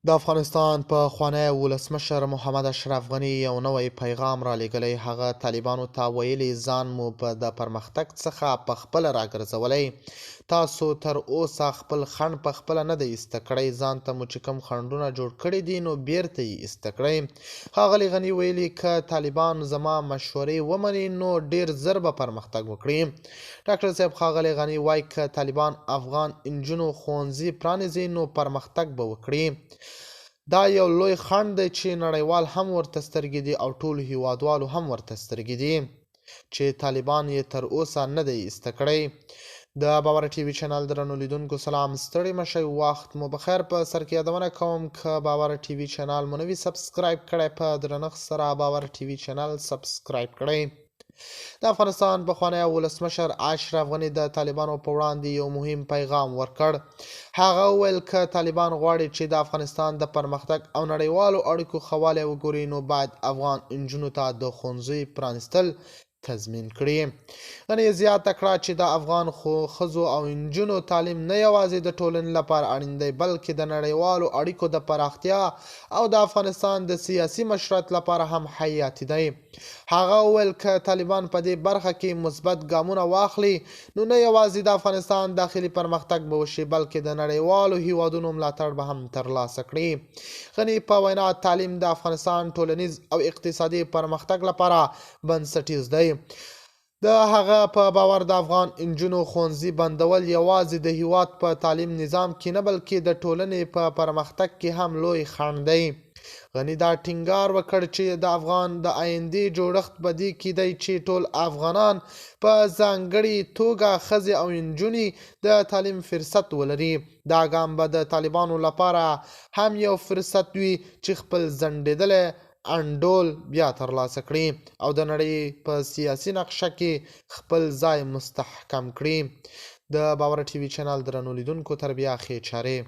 د افغانستان پخوانی ولسمشر محمد اشرف غني یو نوی پیغام رالیږلی. هغه طالبانو ته ویلي، ځان مو په د پرمختګ څخه په خپله راګرځولی، تاسو تر اوسه خپل خنډ په خپله نه دی ایسته کړی، ځان ته مو چې کوم خنډونه جوړ کړي دي نو بیرته یې ایسته کړئ. ښاغلي غني ویلي، که طالبان زما مشورې ومني نو ډیر زر به پرمختګ وکړي. ډاکټر صاحب ښاغلی غني وایي، که طالبان افغان انجونو ښوونځي پرانیزي نو پرمختګ به وکړي. دا یو لوی خنډ دی چې نړیوال هم ورته سترګې دي او ټولو هیوادوالو هم ورته سترګې دي چې طالبان یې تر اوسه نه دی ایسته کړی. د باور ټي وي چینل درنو لیدونکو سلام، ستړي مه شئ، وخت مو بخیر. په سر کې یادونه کوم، که باور ټي وي چینل مو نه وي سبسکرایب کړی، په درنښت سره باور ټي وي چینل سبسکرایب کړئ. د افغانستان پخوانی ولسمشر اشرف غني د طالبانو په وړاندې یو مهم پیغام ورکړ. هغه وویل، که طالبان غواړي چې د افغانستان د پرمختګ او نړیوالو اړیکو ښه والی وګوري نو باید افغان نجونو ته د ښوونځیو پرانیستل تضمین کړي. غني زیاته کړه چې د افغان ښځو او نجونو تعلیم نه یوازې د ټولنې لپاره اړین دی، بلکې د نړیوالو اړیکو د پراختیا او د افغانستان د سیاسي مشروعیت لپاره هم حیاتي دی. هغه وویل، که طالبان په دې برخه کې مثبت ګامونه واخلي نو نه یوازې د افغانستان داخلي پرمختګ به وشي، بلکې د نړیوالو هیوادونو ملاتړ به هم ترلاسه کړي. غني په وینا، تعلیم د افغانستان ټولنیز او اقتصادي پرمختګ لپاره بنسټیز دی. د هغه په باور، د افغان انجونو ښوونځي بندول یوازې د هیواد په تعلیم نظام کې نه، بلکې د ټولنې په پرمختګ کې هم لوی خنډ دی. غني دا ټینګار وکړ چې د افغان د آیندې جوړښت په دې کې دی چې ټول افغانان په ځانګړي توګه ښځې او نجونې د تعلیم فرصت ولري. دا ګام به د طالبانو لپاره هم یو فرصت وي چې خپل ځنډېدلی انډول بیا ترلاسه کړي او د نړۍ په سیاسي نقشه کې خپل ځای مستحکم کړي. د باور ټي وي چینل درنو لیدونکو تر بیا ښې چارې.